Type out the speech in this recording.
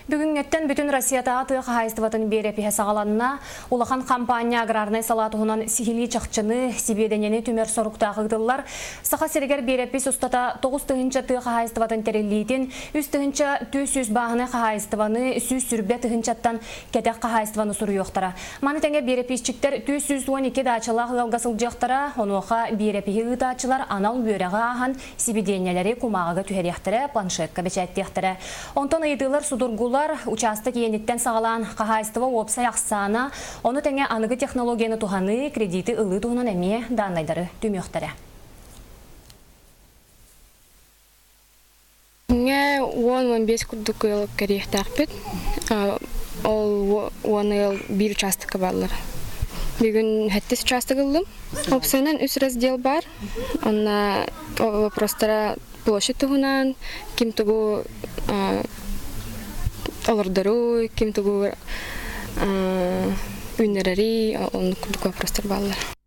Бүгүҥҥэттэн бүтүн Россиятааҕы тыа хаһаайыстыбатын биэрэпиһэ саҕаланна. Улахан хампаанньа аграрнай салаа туһунан сиһилии чахчыны, сибиэдэнньэни түмэр соруктаах ыытыллар. Саха сиригэр биэрэпис устата 9 тыһыынча тыа хаһаайыстыбатын тэриллиитин, 3 400 бааһынай хаһаайыстыбаны, 120 тыһыынчаттан кэтэх хаһаайыстыбаны суруйуохтара. Маны тэҥэ биэрэписчиктэр 412 даачалаах ыалга сылдьыахтара, онуоха биэрэпиһи ыытааччылар анал үөрэҕи ааһан сибидиэнньэлэри кумааҕыга түһэриэхтэрэ, планшекка бэчээттиэхтэрэ. Онтон ыйытыылар судургулар, учаастак иэниттэн саҕалаан хаһаайыстыба уопсай ахсаана, ону тэҥэ аныгы технологияны туһаныы, кредити ылыы туһунан эмиэ дааннайдары түмүөхтэрэ. Күҥҥэ 10-15 курдук ыал кэриэхтээхпит. Ол 10 ыал биир учаастакка бааллар. Бүгүн сэттис учаастак ыллым. Опсайынан үс раздел баар. Онно вопростара площадь туһунан, ким тугу олордору, ким тугу үүннэрэри, оннук курдук вопростар бааллар.